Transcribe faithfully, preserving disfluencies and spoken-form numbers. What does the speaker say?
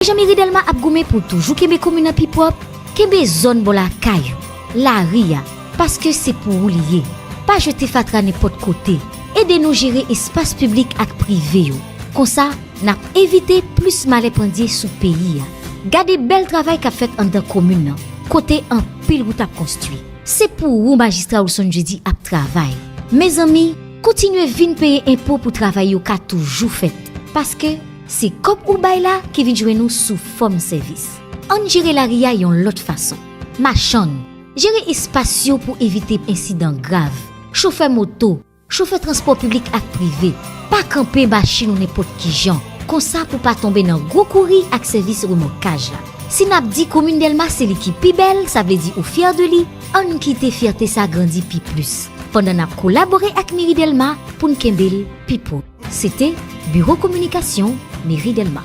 Jan Meri Dèlma ap goumen pou toujou kenbe komin nan pi pwòp, kenbe zòn bò lakay ou, lari a, paske se pou ou li ye. Pa jete fatra nenpòt kote. Ede nou jere espas piblik ak prive yo. Konsa, n ap evite plis malè pandye sou peyi a. Gade bèl travay k ap fèt anndan komin nan, kote anpil wout ap konstwi. Se pou ou majistra Wilson Jeudi ap travay. Mezanmi, kontinye vin peye enpo pou travay yo ka toujou fèt. Paske se kòb ou bay la ki vin jwenn ou sou fòm sèvis. Ann jere lari a yon lòt fason. Machann, jere espas yo pou evite ensidan grav. Chofè moto, chofè transpò piblik ak prive, pa kanpe machin ou nenpòt ki jan, konsa pou pa tonbe nan gwo kouri ak sèvis remòkaj la. Si n ap di komin Dèlma se li ki pi bèl, sa vle di ou fyè de li, ann kite fyète sa grandi pi plis, pandan n ap kolabore ak Meri Dèlma pou n kenbe l pi pwòp. Se te Biwo Kominikasyon Meri Dèlma.